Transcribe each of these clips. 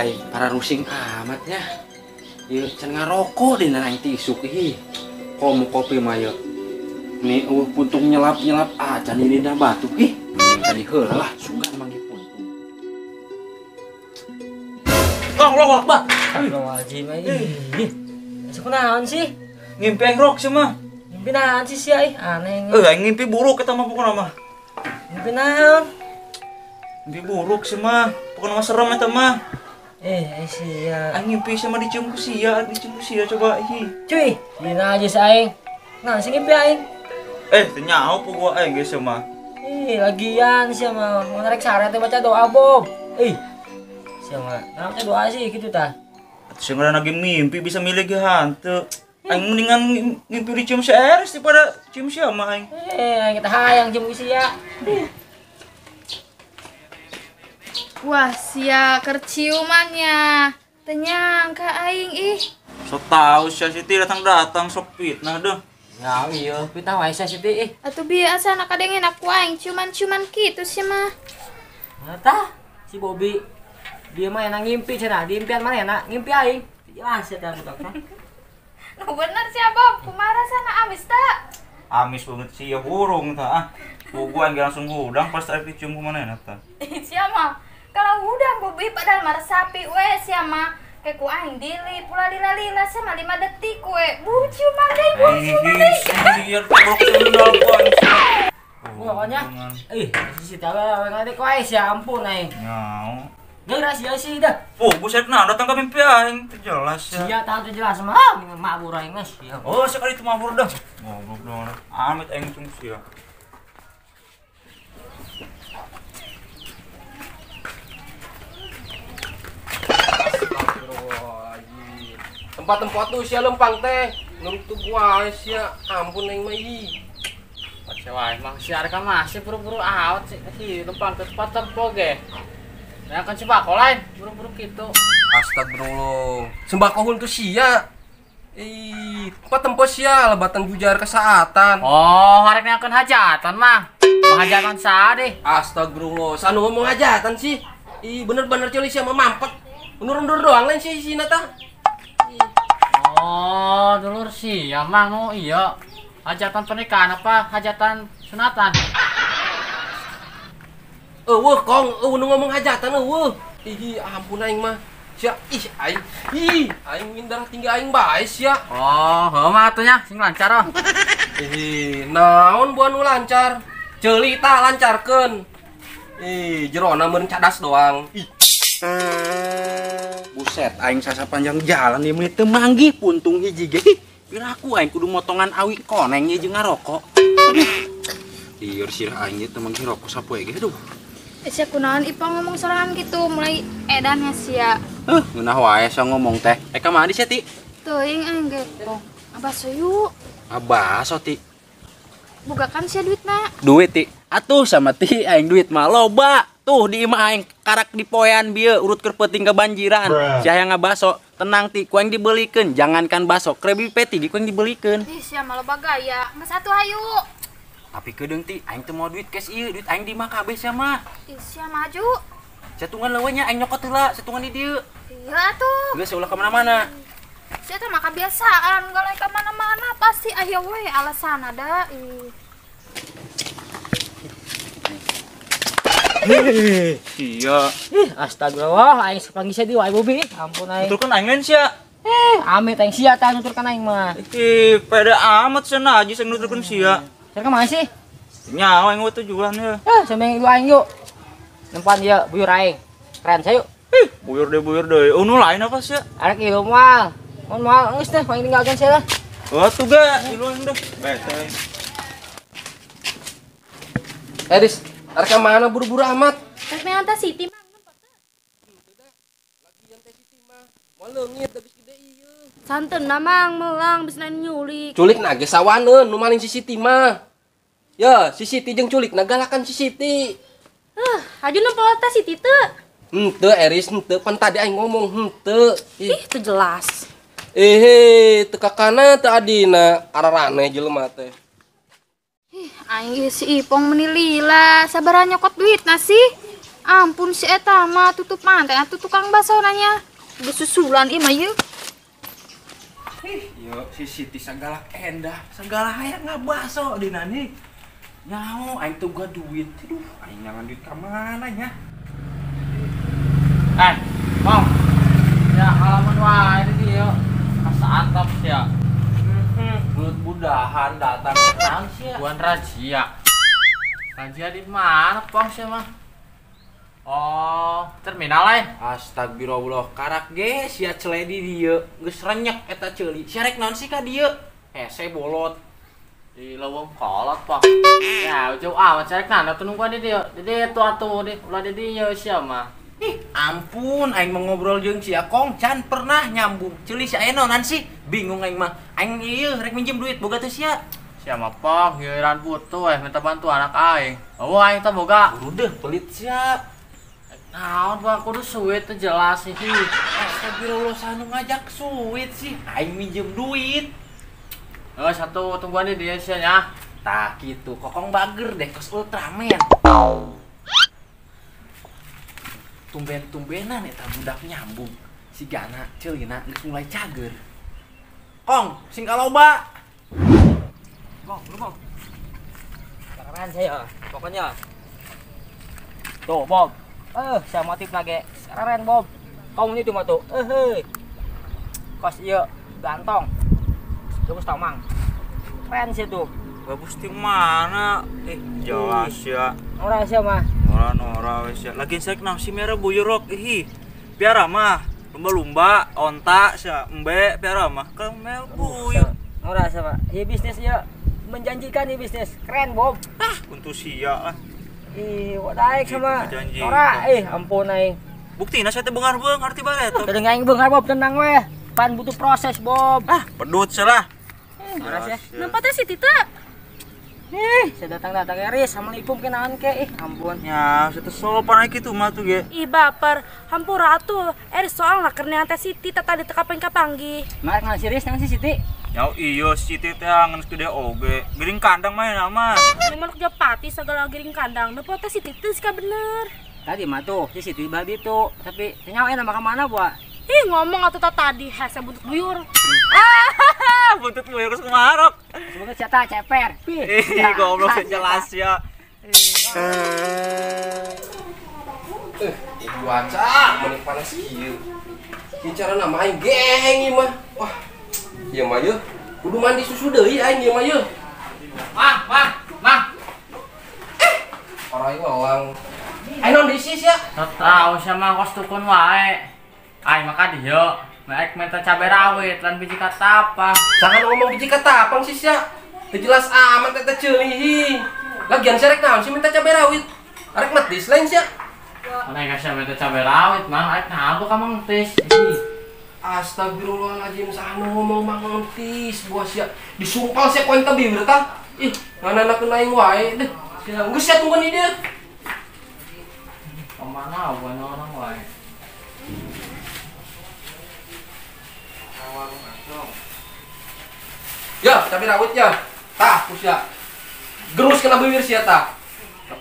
Aing para rusing amatnya. Ieu can ngarokok dina aing ti isuk ih. Komo kopi mah ieu. Nih eueuh puntung nyelap-nyelap acan ini dah batuk ih. Tadi heula lah sugan manggih puntung. Allahu Akbar. Astagfirullahaladzim ih. Asa kunaon sih? Ngimpi aing rok sih mah. Ngimpi naon sih sia ih aneh. Aing ngimpi buruk eta mah pokona mah. Ngimpi naon? Ngimpi buruk sih mah. Pokona mah serem eta mah. Sia. Aing ngimpi sama dicium ku sia, coba ih. Cuy, dina aja si aing. Nah, sing ngimpi aing. Teu nyaho pu gua aing geus mah. Ih, lagian sia mah mun rek sare teh baca doa Bob. Ih. Sia mah, naon teh doa sih kitu tah. Atuh sing ngaranna ge mimpi bisa milih ge hanteu. Aing mendingan ngimpi dicium si Eris daripada cium sia mah aing. Aing teh hayang cium ku sia. Wah, sia kerciumannya. Teu nyangka aing ih. Sok tau sia Siti datang-datang sok fitnah deh. Ya iya, fitnah wae sia Siti ih. Atuh biasa anak kadengen aku aing ciuman-ciuman kitu sih mah. Nah tah, si Bobby dia mah enak ngimpi cenah, di impian mana enak ngimpi aing. Jelas ya tah budak tah. Nu bener sia Bob, kumaha rasana amis tah? Amis banget sih ya burung tah ah. Gua aing langsung hudang pas aing dicium ku manehna tah. Sia mah kalau hudang Bobby padahal mah sapi we sia mah kayak ku aing dili pula lila-lila sia mah 5 detik we. Bu ciuman deui, bu ciuman deui. Iya, goblok sendal ku aing. Pokoknya ih, si Siti awe ngadek wae sia ampun aing. Nyaho. Geus sia sih dah. Oh, buset nah datang ke mimpi aing teu jelas ya. Sia tah teu jelas mah mabur aing mah sia. Oh, sekali itu mabur dah. Goblok dong. Amit aing cung sia. Tempat-tempat tuh sia lempang teh nurut tuh gua sia ampun aing mah ih. Pace wae mah sia rek masih buru-buru awet sih lempang ke tempat tempo ge. Nah kan sembako lain buru-buru kitu. Astagfirullah. Sembako hun tuh sia. Ih, tempat tempo sia lebatan bujar kesaatan. Oh, arek neankeun hajatan mah. Mau hajatan saha deh. Astagfirullah. Sanu ngomong hajatan sih. Ih, bener-bener ceuli sia mah mampet. Undur-undur doang lain sih sina tah. Oh, dulur sih, ya mang oh iya. Hajatan pernikahan apa hajatan sunatan? Eueuh kong, eueuh nu ngomong hajatan eueuh. Ih, ampun aing mah. Sia, ih aing. Ih, aing darah tinggi aing bae sia. Oh, heuh mah atuh nya sing lancar oh. Ih, naon buah nu lancar? Ceuli tah lancarkeun. Ih, jerona meureun cadas doang. Ih. Buset, aing sasa panjang jalan ieu teu manggih puntung hiji ge. Piraku aing kudu motongan awi koneng ieu jeung ngarokok. Lieur sirah aing teu manggih rokok sapoe ge aduh. Sia kunaon Ipong ngomong sorangan gitu, mulai edannya sia. Heuh, ngeunah wae sia ngomong teh. Ka mana sia Ti? Teuing aing ge. Abaso yuk. Abaso Ti. Bogakan sia duitna. Duit Ti. Atuh sama Ti aing duit mah loba. Tuh di imah aing karak di poean bieu urut keur peuting kebanjiran. Sia hayang ngabaso, tenang Ti, ku aing dibelikeun. Jangankan baso, Krabby Patty ku aing dibelikeun. Ih, sia mah loba gaya. Geus atuh hayu. Tapi kedeung Ti, aing teu mau duit cash ieu, duit aing di imah kabeh sia mah. Ih, sia maju. Satungan leuweung nya aing nyokot heula, satungan di dieu. Iya atuh. Geus ulah ka mana-mana. Sia teh mah kebiasaan, galai ka mana-mana pasti aya we alasan ada. Ih. Hehehe, sia. Ih, astagfirullah, aing sapanggih sia di wae Bobi. Ampun aing. Nuturkeun aing lain sia. Amit aing sia tah nuturkeun aing mah. Ih, pede amat sia najis aing nuturkeun sia. Sia ka mana sih? Nyawa aing tujuan ya. Sampe ilu aing yuk. Nempan ieu buyur aing. Keren sia yuk. Ih, buyur deui. Oh, nu lain apa sia? Arek ieu moal. Mun moal geus teh paling tinggalkeun sia lah. Oh, tuh ge, ilu aing deh. Bete. Eris, arek ka mana buru-buru amat? Rek neangan teh Siti mah. Lagian teh Siti mah moal leungit habis gede ieu. Santen mamang melang bisa nyulik. Culik na ge sawaneun nu maling si Siti mah. Ya, si Siti jeung culik na galakan si Siti. Heuh, aju nempel teh Siti teu. Henteu Eris, henteu pan tadi aing ngomong henteu. Ih, teu jelas. Eh, teu kakana teu adina, araraneh jelema teh. Ih, aing si Ipong meni lila, sabaraha nyokot duit na sih? Ampun si eta mah tutup manten atuh tukang baso nanya. Geus susulan ieu mah ieu. Ih, yo si Siti sagala endah, sagala hayang ngabaso dina nih. Nyaho aing teu boga duit. Aduh, aing nyangan duit ka mana nya? Bang. Ya halaman wae di dieu. Asa antap sia. Bulut budahan datang naon sia? Buan razia. Razia di mana, Bang sia mah? Oh, terminal lain. Astagfirullah, karak ge sia celedi dieu. Geus renyek eta ceuli. Sia rek naon sih ka dieu? Hese bolot. Di leuweung kolot, Pak. Ya, jauh amat sia rek naon atuh nungguan di dieu. Di dieu atuh di ulah di dieu sia mah. Ih, ampun aing mau ngobrol jeung sia Kong can pernah nyambung. Ceuli sia aya naonan sih? Bingung aing mah. Aing ieu rek minjem duit boga teu sia. Sia mah Pong, giliran butuh minta bantu anak aing. Eueuh aing teh boga. Buru deh pelit sia. Naon bang kudu suit teh jelas sih. Astagfirullah sanu ngajak suit sih. Aing minjem duit. Satu tungguan di dia sia nya. Tah kitu, kokong bager deh kos Ultraman. Tumben-tumbenan eta budak nyambung. Si Gana ceulina geus mulai cager. Kong, sing kaloba. Bang, lu Bang. Keren saya, pokoknya. Tuh, Bob. Saya motif lagi. Keren, Bob. Kamu itu mah tuh. Hei. Kos ieu gantong. Bagus tamang. Keren sih tuh. Bagus di mana? Jelas ya. Ora sih mah. Ora wes ya. Lagi saya kenal si merah buyurok ih. Piara mah lumba-lumba, onta sia, embe piara mah ke mel buyur. Ora sih mah. Ieu bisnis ieu menjanjikan ieu bisnis. Keren, Bob. Ah, untuk sia lah. Ih, wadaik sama. Ora, ampun aing. Buktina saya teh beungar-beungar ti bare tuh. Teu aing beungar Bob, tenang weh. Pan butuh proses, Bob. Ah, pedut salah. Ora sih. Nampak teh si Tita. Ih, saya datang-datang Eris, assalamualaikum kenalan ke. Ih, ampun. Ya, saya teh sopan aing kitu mah tuh ge. Ih, baper. Hampura atuh. Eris soalna keur neang teh Siti teh tadi teu kapeng kapanggih. Marek ngan si Eris nang si Siti. Ya iya si Siti teh ngan gede oge. Giring kandang mah nama. Manuk japati sagala giring kandang. Nepo teh Siti teh sika bener. Tadi mah tuh si Siti badi tuh, tapi teh nyawa enak ka mana buah? Ih, ngomong atuh tadi hese buntut buyur. Buntut buyur geus kumarok. Semoga cetak ceper. Ih, goblok jelas ya. Cuaca meuni panas ieu. Ieu carana mah aing geheng ieu mah. Wah. Ieu mah yeuh, kudu mandi susu deui aing ieu mah yeuh. Mah, mah, mah. Orang ieu welang. Aing naon deui sia? Teu sia mah kos tukun wae. Aing mah ka dieu. Naik minta cabai rawit lan biji katapang. Jangan ngomong biji katapang sih sia. Teu jelas amat eta ceuli. Lagian sia rek naon sih minta cabai rawit? Arek metis lain sia. Mana sia minta cabai rawit mah arek naon ka mengtis. Astagfirullahaladzim saha ngomong mangentis buah sia. Disumpal sia ku aing teh bibir tah. Ih, ngananakeun aing wae deh. Sia geus sia tungguan di dieu. Kemana buan orang wae. Ya, cabai rawit ya. Tah, sia. Gerus kena bibir sia tah.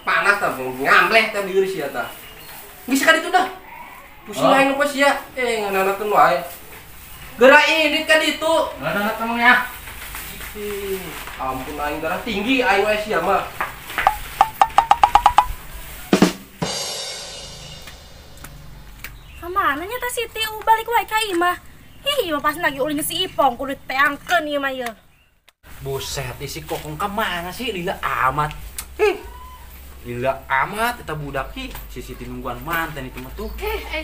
Panas tah, ngamleh tah bibir sia tah. Geus ka ditu dah. Pusing aing nu sia. Ngananakeun wae. Geura indit ka ditu. Ngananakeun mah ya. Ih, ampun aing darah tinggi aing wae sia mah. Kamana nya teh Siti balik wae ka imah. Ih, imah pasti lagi ulin si Ipong kudu teangkeun ieu mah ieu. Buset, isi kokong ka mana sih? Lila amat. Ih. Lila amat eta budak ih. Si Siti nungguan manten itu mah tuh.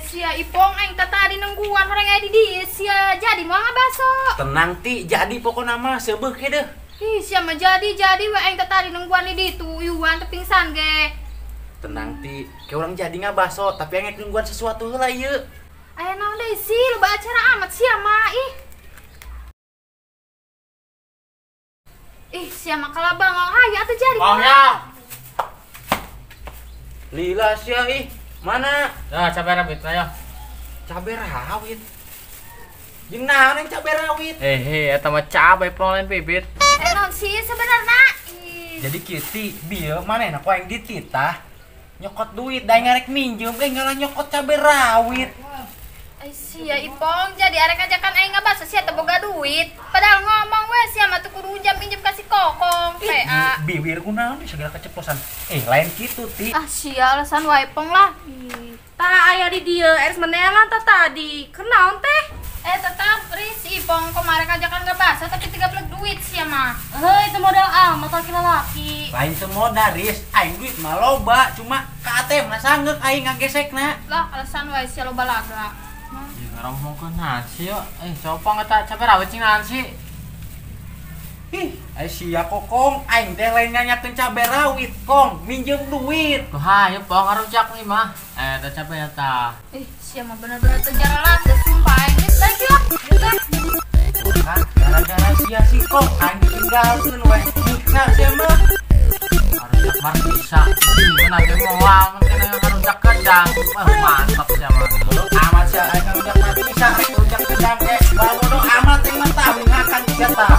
Sia Ipong aing teh tadi nungguan orang aya di dieu sia. Jadi moal ngabaso. Tenang ti, jadi pokona mah seubeuh ke deuh. Ih, sia mah jadi we aing teh tadi nungguan di ditu, iuan teh pingsan ge. Tenang ti, ke orang jadi ngabaso, tapi aing nungguan sesuatu heula ieu. Aya naon deui sih, loba acara amat sia mah ih. Ih, sia mah kalah bangong hayu atuh jadi. Bang ya. Lila sia ih, mana? Nah, cabai rawit ya. Cabai rawit. Jeung naon yang cabai rawit? Eta mah cabai pong lain bibit. Naon sih sebenarna? Jadi kieu ti bieu manehna ku aing dititah. Nyokot duit da ngarek minjem ngalah nyokot cabe rawit. Ai sia Ipong jadi arek ajakan aing ngabasa sia teu boga duit. Padahal ngomong we sia mah tuh kudu jam pinjem ka si Kokong PA. Biwir kunaon segala keceplosan. Lain kitu ti. Ah sia alasan wae Pong lah. Tah aya di dieu eres meneangan tah tadi. Kenaon teh? Tetap ris Ipong kemarin ajakan ngabasa tapi 13 duit sia mah. Heuh itu modal amat laki-laki. Lain teu modal ris, aing duit mah loba cuma ka ATM na sanggeuk aing ngagesekna. Lah alasan wae sia loba laga. Ya ngomongkeun nasi yo. Coba eta cabe rawit cing naon sih? Ih, ai sia Kokong, aing teh lain nyanyakeun cabe rawit, Kong, minjem duit. Tuh hayu Pong ngarujak nih mah. Eta cabe eta. Ih, sia mah bener-bener teu jaralas, sumpah aing geus lagi lah. Kan gara-gara sia si Kong aing ditinggalkeun we. Nyiksa sia mah. Ngarujak mah bisa. Ih, mana ge moal mun kena ngarujak kedang. Wah, mantap sia mah. Amat sia aing ngarujak mah bisa, aing ngarujak kedang ge. Babodo amat yang mentah ngakan sia tah.